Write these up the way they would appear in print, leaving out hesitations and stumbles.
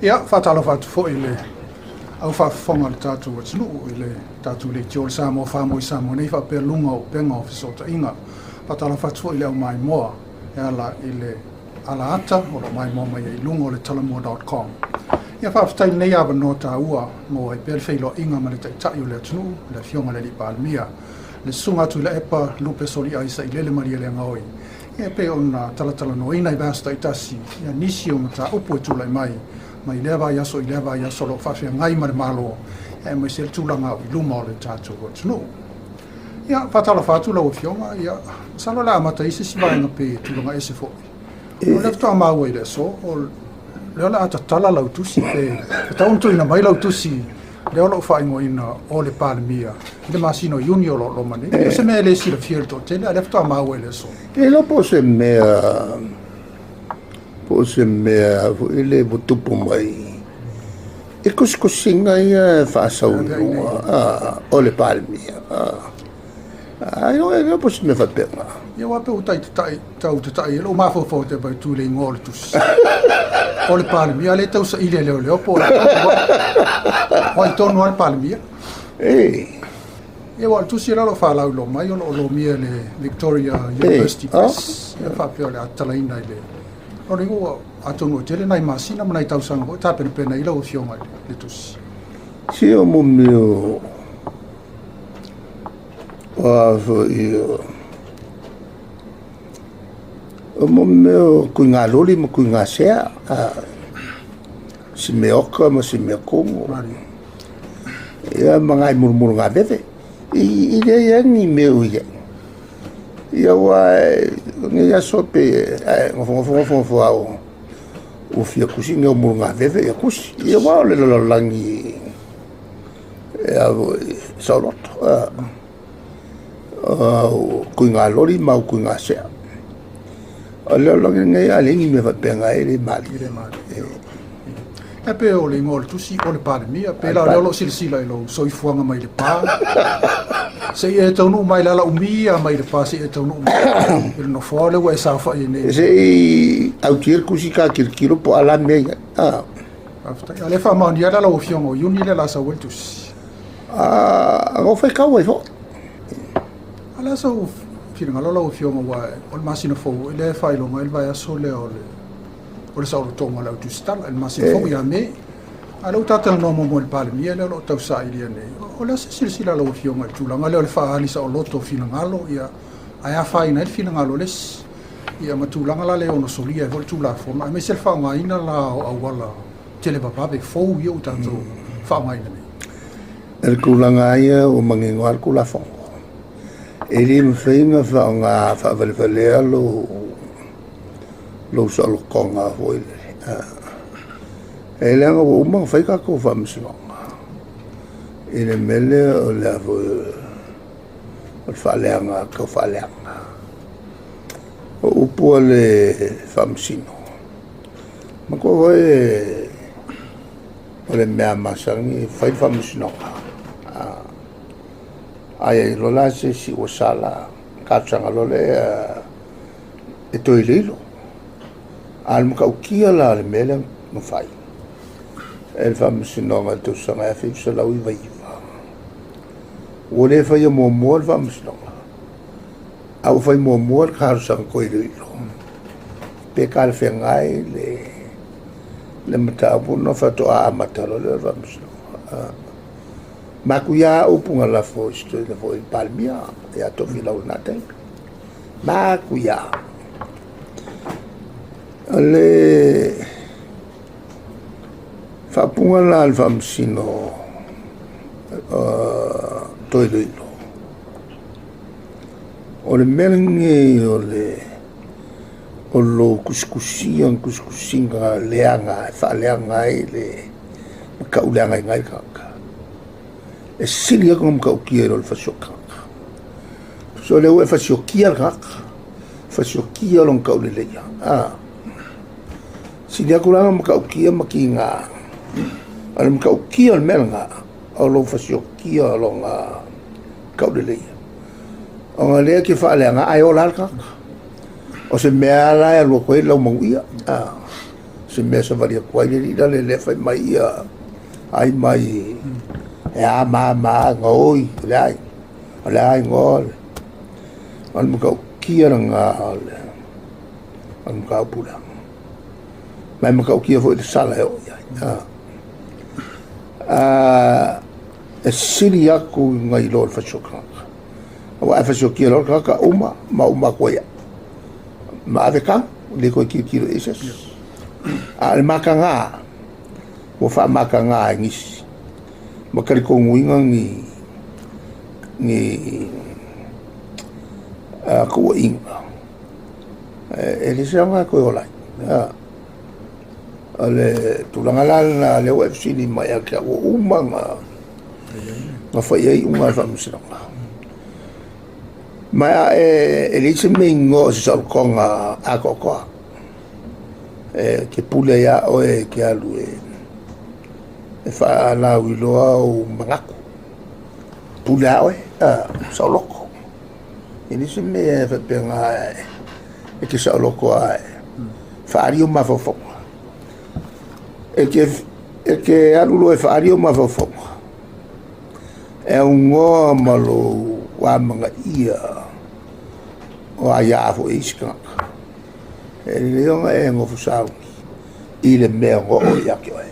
Ia, faatalofa atu foi i le au faafofoga o le tatou atunuu i le tatou leitio o le Samoa Farm i Samoa nei faapea luga o upega o fesootaiga. Faatalofa atu foi i le au maimoa e ala i le alaata o lo o maimoa mai ai i luga o le talamua.com. Ia faafetai i lenei avanoa taua maua ai pea le feiloaiga ma le Taitai o le atunuu, le Afioga i le Alii Palemia, le Susuga Tuilaepa Lupe Soliai Sailele Malielegaoi, e pei ona talatalanoaina i vaiaso taitasi ia nisi o mataupu e tulai mai mai lea vaiaso i lea vaiaso o lo o faafeagai ma le Malo, aemaise le tulaga au i luma o le tatou atunuu. Ia, faatalofa atu lau Afioga, ia, masalo o le a amata ai se isi vaega pe tulaga ese foi. O lea faatoa maua i le aso, o lea o le a tatala lau tusi pe tatau ona tuuina mai lau tusi lea o lo o faaigoaina o le Palemia i le masina o Iuni o lo o loma nei. O se mea e le silafia e le toatele, a o lea faatoa maua i le aso. E iloa po o se mea po o se mea foi lele ua tupu mai i tusitusiga ia e faasau i luga o le Palemia. Ai o e po o se mea faapena. Ia aua pe ua tai tatai, tau tatai ai lou mafaufau te vaai atu i le igoa o le tusi. O le Palemia, a lea e tau saili e leoleo po o le a o ai tonu lava le Palemia. Ia aua o le tusi la o lo o faalauiloa mai o lo o lomia e le Victoria University Press. Ia faapea o le a tatalaina i le o le ua atonu ua tele nai masina ma nai tausaga foi tapenapena ai lau Afioga i le tusi. Si o mo mea o a foi o mo mea o kuiga loli ma kuiga sea, si mea oka ma si mea kogo. Ia ma ngai mulumulu ngā veve. I leai lava ni mea o i ai. Ia aua o nei aso pe ae nofonofo nofonofo lava ua fia kusi ni mulu ngā veve ia kusi. Ia aua o le lalolagi e a foi saoloto. O kuiga loli ma kuiga sea. O le lalolagi lenei a leai ni mea faapena e le malie. E pei o le igoa o le tusi o le Palemia, pe la o lea o lo o silasila i lou soifuaga mai le pa, seia e taunuu mai le ala umi a mai le pa seia e taunuu mai i le nofoa lea ua e saofai ai nei. Se i autia le tusi ta tilotilo po o a la mea i ai. Faafetai. A o lea e faamaonia la lau Afioga o Iuni lea o le a sau ai le tusi. A o faitau ai foi. A o le a sou finagalo lau Afioga aua o le masina fou foi lea e faailoga ai le vaiaso lea o le o le saolotoga o le au tusitala i le masina fou ia Me. A o lea ua ta talanoa muamua i le Palemia lea o lo o tausailia nei. O le a se silasila a lau Afioga i le tulaga lea o le faaali saoloto o finagalo, ia, ae afaina ai le finagalo o le isi, ia, ma tulaga la lea e ono solia ai foi le Tulafono, aemaise le faaaogaina la o auala televavave fou ia ua tatou faaaogaina nei. O le tulaga lava ia ua manino lava le Tulafono. E le mafai ona faaaoga faavalevalea lou lou saolotoga foi lele. E leaga ua uma ona fai tatou faamasinoga i le mea lea o le a foi o le faaleaga tau faaleaga. O upu a le faamasino, manatua foi o le mea masani e fai le faamasinoga, a i ai loa la se isi ua sala, talosaga loa lea e toe iloilo. A o le matautia la o le mea lea na fai e le Faamasinoga i le tausaga 1999, ua le faia muamua le Faamasinoga, a ua fai muamua le talosaga toe iloilo pe talafeagai le mataupu ona faatoa amata loa lea o le Faamasinoga. Matuia upu na lafo i si toeaina foi i le Palemia ia Tofilau i lena taimi. Matuia. O le faaupuga la a le Faamasino toe iloilo, o le mea lenei o le o lou tusitusia ma tusitusiga leaga e faaleaga ai le matauleagaina ai le tagata, e sili atu ona matautia i lo le fasioti tagata. So lea ua e fasiokia le tagata, fasiokia lona tauleleia. Sili atu la ona matautia ma tiga. O le matautia o le mea lena, o lou fasiokia o lona tauleleia. Ona o lea e te faaleaga ae ola lava le tagata. O se mea lava la e alu atu ai lau manuia. Se mea savali atu ai le alii la le lea fai mai ia ai mai e a ma ma gaoi o le ai o le ai goa o le matautia lena o le mataupu lea. Ma e matautia foi le sala e oo i ai. E sili atu nai lo le fasioti tagata. Aua a fasiokia loa le tagata uma ma uma atu ai ma ave tau, le toe tilotilo i ai se isi. A o le mataga, ua faamataga e nisi ma talitonuina ni tuuaiga, e leai se aoga e toe ola ai. O le tulaga la lena lea ua e fesili mai ia te au, ua uma ona fai i ai iuga a le Faamasinoga. Ma e leai se mea igoa o se saolotoga atoatoa. E te pule ai lava oe e te alu e faalauiloa ou manatu. Pule lava oe, saoloto. E leai se mea e faapena e te saoloto lava e faaali ou mafaufauga. E te alu loa e faaali ou mafaufauga, e aunoa ma lou amanaia o aia foi a isi tagata. E lelei ona e nofo sauni i le mea o oo ia te oe.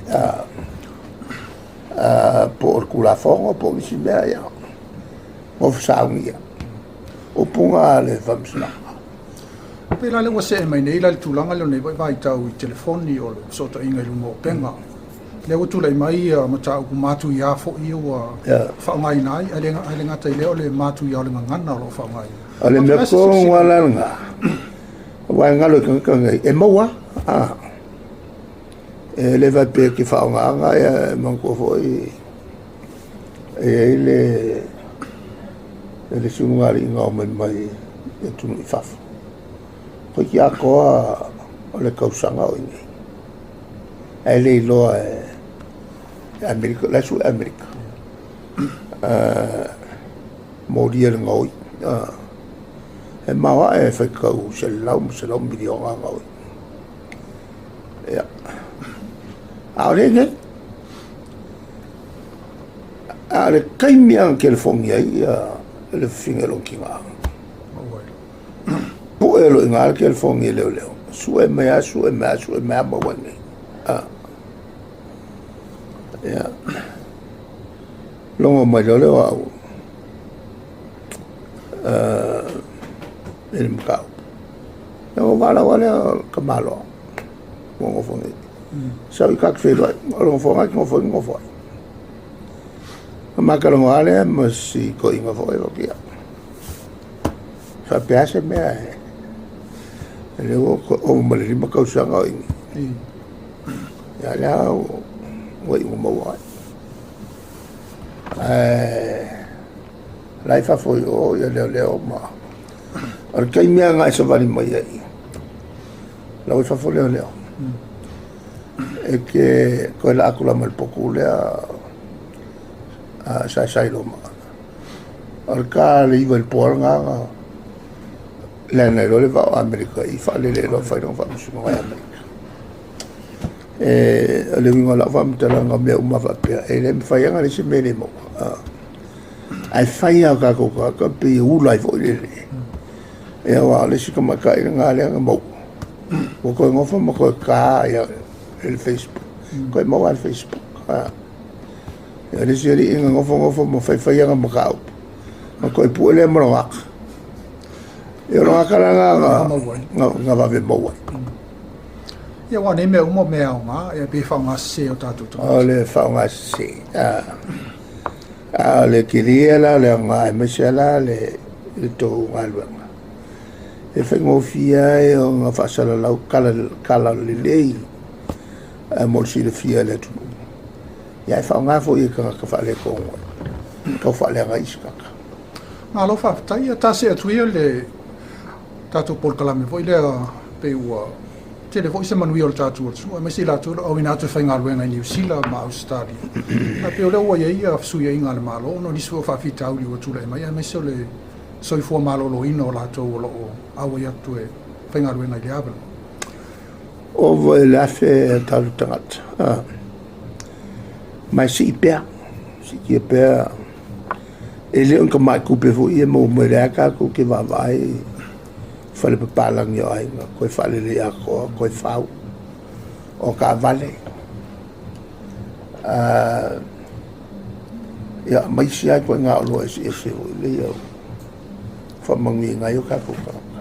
Po o le Tulafono po o nisi mea, ia, nofo sauni ia. Upu na a le Faamasinoga. Pei la lea ua see mai nei la le tulaga lea o lenei foi vaitau i telefoni o le fesootaiga i luga o upega. Lea ua tulai mai ia mataupu matuia foi ia ua faaaogaina ai, ae le gata i lea o le matuia o le gagana o lo o faaaogaina. O le mea tonu lava la lena, aua e galo i tagata nei, e maua lava. E le faapea e te faaaogaina, e manatua foi e i ai le isi ulugalii na omai mai atunuu i fafo. Toeitiiti atoa o le tausaga o i inei, ae le iloa e Amerika, o la e sue Amerika, molia le gaoi. E maoae e faitau 100 ma 100 miliona gaoi. Ia, a o lea e i inei. A o le taimi lava na telefoni ai ia le fafine o lona tina, pue loa i ina le telefoni e leoleo, sue mai lava, sue mai lava, sue mai lava, maua nei. Ia, logo mai loa lea o au i le mataupu. Ia ua valaau lava lea o le tamaloa ua nofo nei. Sau i ta te feiloai, o le nofoaga e te nofo ai, nofo ai. Ona ma talanoa lava lea ma si toeaina foi, ia, faapea se mea e lea ua ova ma le 5 tausaga o i inei. Ia lea ua iu maua ai. Ae la i fafo i o ia leoleo ma o le taimi lava na e savali mai ai, la ua i fafo leoleo. E te toe laa atu la ma le potu lea saisai loa ma o le ta le 9 i le po lena na leaga ai loa le vaa o Amerika i faalele loa fai lona faamasinoga i Amerika. O le uiga o lau faamatalaga o mea uma faapea, e le mafai lava ona leai se mea e le maua. Ae fai lava o tatou tagata pei e ula ai foi lele. Ia aua o le isi tamaitai lena lea na maua, ua toe nofo ma toe ta i le Facebook, toe maua lava i le Facebook. Ia o le isi alii na nofonofo ma faifai ana mataupu, ona toe pue lea ma lona ata. Ia o lona ata la lena na vave maua ai. Ia aua o nei mea uma o mea aoga, ia pe faaaoga sese e o tatou tagata. O le faaaoga sese. A o le tele la o le aoga aemaise lava la le tou galuega, e faigofie ai ona faasalalau tala lelei mo le silafia e le atunuu. Ia ae faaaoga foi e tagata faaletonu e tau faaleaga ai isi tagata. Malo faafetai. Ia ta see atu ia le tatou polokalame foi lea pei ua tele foi se manuia o le tatou atunuu, aemaise i latou o lo o auina atu e faigaluega i Niu Sila ma Ausetalia. Ae pei o lea ua i ai ia fesuiaiga a le Malo ona o nisi foi o faafitauli ua tulai mai, aemaise o le soifua maloloina o latou o lo o auai atu e faigaluega i le avanoa. Ova i le 1,000 tatou tagata. Ma e sii pea, siitia pea. E le o ni tamai tupe foi ia e maua mai, lea tatou te vaavaai i fale papalagi o aiga, toe faalelei atoa, toe fau, o taavale, ia ma isi lava ituaiga oloa eseese foi lea ua faamanuiaina ai o tatou tagata.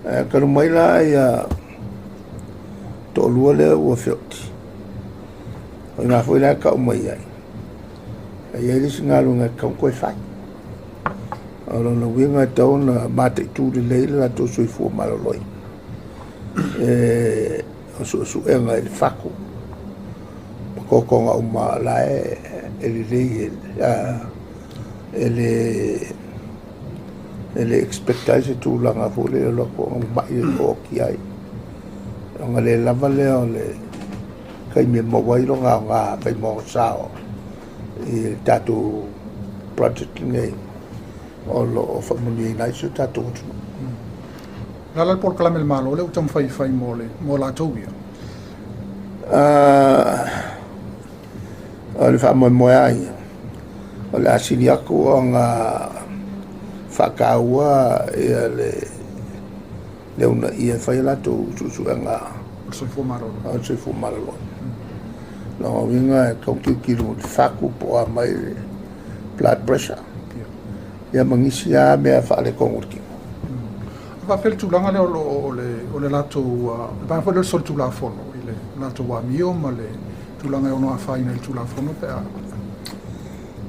Ae talu mai la ia toalua lea ua feoti, o i ina foi la e tau mai ai, e i ai le isi galuega e tatau ona toe fai. O lona uiga e tatau ona mataitu lelei le latou soifua maloloina. E o suesuega i le fatu ma totoga uma o la e lelei e le expect ai se tulaga foi lea o le atu ona mamai e oti ai. Ona le lava lea o le taimi e maua ai lona aoga faimogosao i le tatou project lenei o lo o faamanuiaina ai si o tatou atunuu. O le a la le polokalame a le Malo lea ua taumafai e fai mo le mo latou ia? O le faamoemoe lava ia, o le a sili atu ona faataua ia le uunaia e fai a latou suesuega o le soifua maloloina. O le soifua maloloina. Lona uiga e tatau ona tilotilo i le fatu po o a mai le blood pressure, ia ma nisi lava mea faaletonu o le tino. E faapefea le tulaga lea o lo o o le latou le vaega foi lea o le solitulafono i le latou amio ma le tulaga e ono afaina i le Tulafono pe a.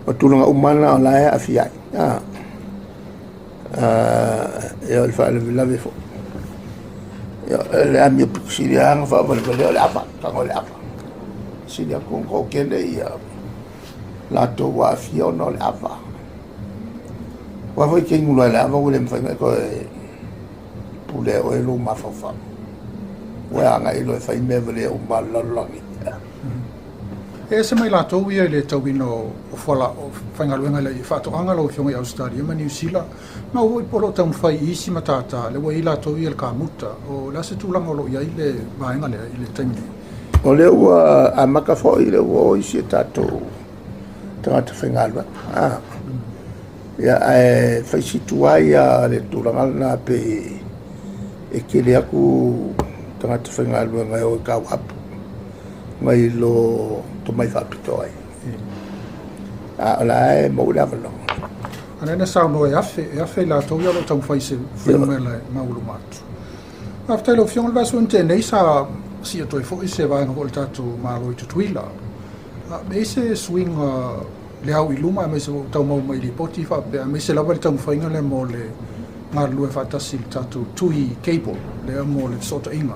O tulaga uma na o la e aafia ai. Ia o le faalavelave foi. Ia, le amio pito sili lava ona faavalevalea o le ava, tago i le ava. Sili atu ona toatele ia latou ua aafia ona o le ava. Aua foi e te inu loa i le ava ua le mafai ona e toe pulea e oe lou mafaufau. Ua agai loa e fai mea valea uma a le lalolagi. E ese mai latou ia i le tauina o fuala o faigaluega i faatoaga lau Afioga i Ausetalia ma Niu Sila, ma ua foi po o lo o taumafai i isi matata lea ua i ai latou ia i le kamuta. O le a se tulaga o lo o i ai le vaega lea i le taimi nei? O lea ua amata foi, lea ua o isi o tatou tagata faigaluega. Ia, ae fai si tuai le tulaga lena pe e tele atu tagata faigaluega e o i tauapu nai lo tomai faapitoa ai. A o la e maua le avanoa. A lea na saunoa e 1,000 i latou ia o lo o taumafai se fuainumera e maualuma atu. Faafetai lau Afioga, o le vaiaso na tea nei sa sia toe foi se vaega foi o le tatou Malo i Tutuila. E i ai se suiga le au i luma aemaise ua tau maua mai i lipoti faapea, aemaise lava le taumafaiga lea mo le galulue faatasi i le tatou tui cable lea mo le fesootaiga.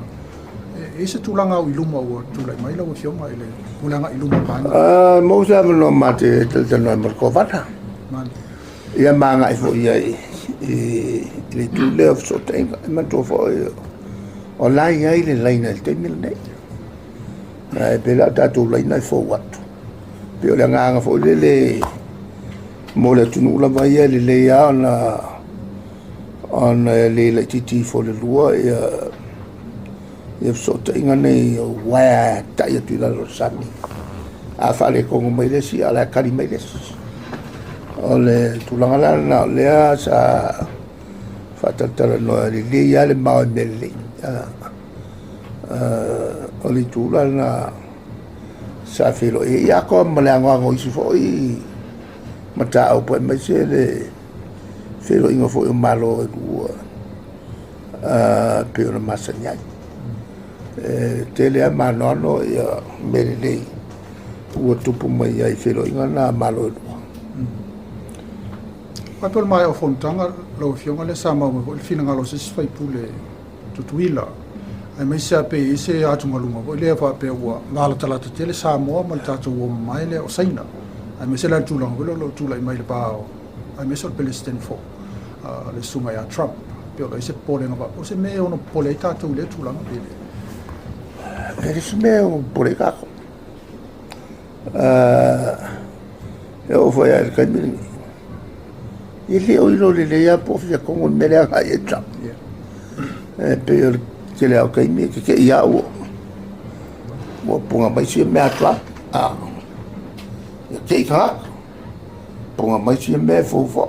E i ai se tulaga au i luma ua tulai mai lau Afioga i le mo le agai i luma o le vaega? Maua se avanoa ma te talatalanoa ai ma le Kovana. Ia ma agai foi i ai i le itu lea o fesootaiga. E manatua foi o la e i ai le laina i le taimi lenei. Ae pei la o tatou laina e fou atu. Pei o le agaga foi lele mo le atunuu lava ia e lelei lava ona e le laitiiti ifo i le lua ia fesootaiga nei o uaea e tai atu i lalo o le sami. A faaletonu mai le isi, a o la e tali mai le isi. O le tulaga la lena o lea sa faatalatalanoa, e lelei lava le mao i mea lelei. O le itu la lena sa feiloai ai atoa ma le anoano o isi foi mataupu, aemaise le feiloaiga foi o Malo e lua pei ona masani ai. E tele lava ma anoano ia mea lelei ua tupu mai ai i feiloaiga na a Malo e lua. Faapea o le maea o fonotaga lau Afioga lea sa maua mai foi le finagalo o se isi sui usufono Tutuila, aemaise lava pe i ai se atugaluga foi lea faapea ua valatalata tele Samoa ma le tatou uo mamae lea o Saina, aemaise la le tulaga foi lea o lo o tulai mai le va o, aemaise o le Peresetene fou, le susuga ia Trump. Pe o lo o i ai se popolega faapea, o se mea e ono popole ai tatou i lea tulaga pe le? E le se mea e ono popole ai tatou. E oo foi lava i le taimi lenei, e le o iloa lelei lava po o fea tonu le mea lea e agai i ai Trump. E pei o le Tele lava o taimi e tetei au ua puna mai sia mea atu lava. Ia tei tagata, puna mai sia mea e fou foi.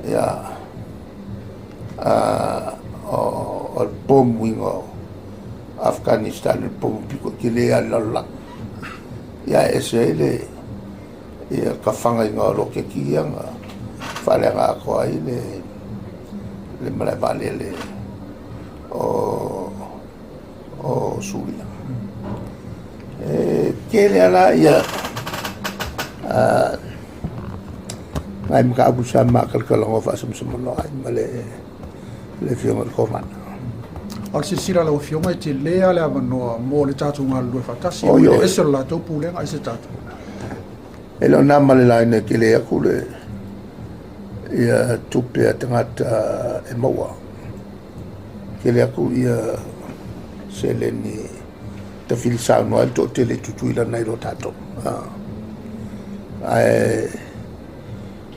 Ia, o le pomuina o Afghanistan, le pomu pito tele lava i le lalolagi. Ia e ese ai le ia tafagaina o loketi ia na faaleaga atoa ai le malae vaalele o Suria. E tele lava la ia nai mataupu sa ma talatalanoa faasamasama ai ma le Afioga i le Kovana. O le silasila a lau Afioga, e tele lava le avanoa mo le tatou galulue faatasi. O le ese o le latou pulega, ese tatou. E le o na ma le laina e tele atu le ia tupe a tagata e maua. Tele atu ia seleni tafili saunoa ai le toatele i Tutuila nai lo tatou. Ae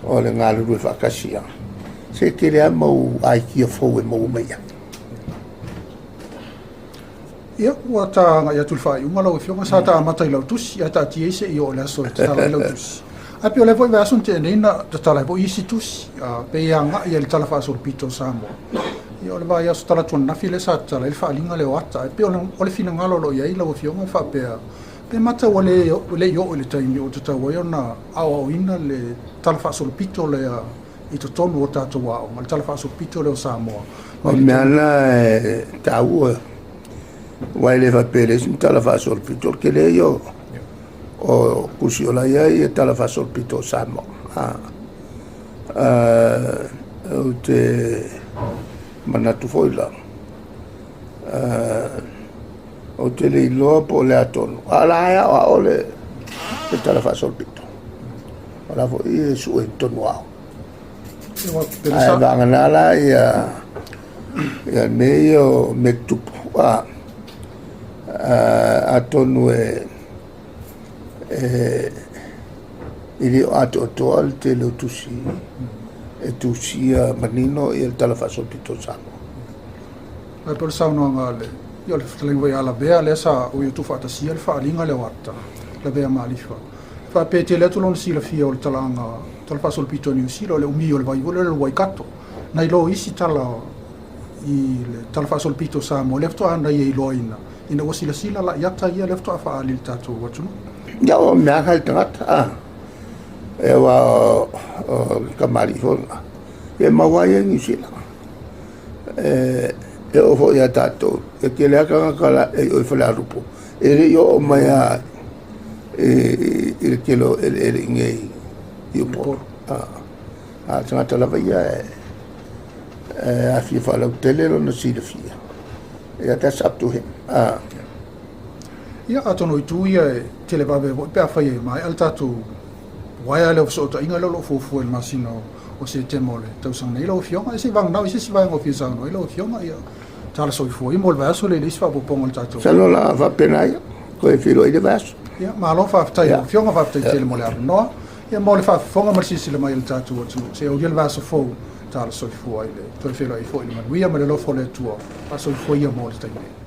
o le galulue faatasi ia. Se tele lava mau aikia fou e maua mai ai. Ia, ua ta agai atu i le faaiuga lau Afioga, sa ta amata i lau tusi, ae taatia ai seia oo i le aso e tatala ai lau tusi. Ae pei o lea foi vaiaso na tea nei na tatala ai foi isi tusi, pei e agai i le Tala Faasolopito o Samoa. Ia, o le vaiaso talaatu ananafi lea sa tatala ai le faaaliga lea o ata. Ae pei o le finagalo o lo o i ai lau Afioga e faapea, pe mata ua le i oo i le taimi ua tatau ai ona aoaoina le Tala Faasolopito lea i totonu o tatou aoga, le Tala Faasolopito lea o Samoa. O le mea lena e taua, aua e le faapea e leai se Tala Faasolopito, o le tele ia o tusi o la e i ai ia Tala Faasolopito o Samoa. Ou te manatu foi la, ou te le iloa po o le a tonu, a o la e aoao le Tala Faasolopito. O la foi e sue i totonu o aoga. Ae vagana la ia mea ia o mea tutupu, atonu e le o atoatoa le tele o tusi e tusia manino ia le Tala Faasolopito o Samoa. Ae pei o le saunoaga a le, ia o le fetalaiga foi ia Lavea lea sa ui atu faatasia le faaaliga lea o ata, Lavea Malifa. E faapea e tele atu lona silafia o le talaaga Tala Faasolopito o Niu Sila, o le umi o le vai foi lea o le Waikato, nai lo isi tala i le Tala Faasolopito o Samoa lea faatoa na ia iloaina ina ua silasila la i ata ia lea faatoa faaali i le tatou atunuu. Ia o mea lava le tagata, e aua o le tamalii foi lena, e maua ai e Niu Sila. E oo foi ia tatou, e tele lava tagata e i Falealupo, e le i oo mai lava i le tele o eleele i inei i Upolu. A o tagata lava ia e afia faalautele lona silafia. Ia, that's up to him. Ia, atonu o itu ia e tele vave foi pe afai e maea le tatou uaea lea o fesootaiga lea o lo o fuafua i le masina o Setema o le tausaga nei lau Afioga. E se i vaganao i se isi vaega o fia saunoa ai lau Afioga, ia tala soifua ia mo le vaiaso lea i le isi faaopoopoga o le tatou. Masalo o le a faapena ia, toe feiloai i le vaiaso. Ia, malo faafetai i lau Afioga, faafetai tele mo le avanoa. Ia mo le faafofoga ma le silasila mai a le tatou atunuu, se i aulia le vaiaso fou, tala soifua i le toe feiloai foi i le manuia ma le alofa o le Atua. Faasoifua ia mo le taimi nei.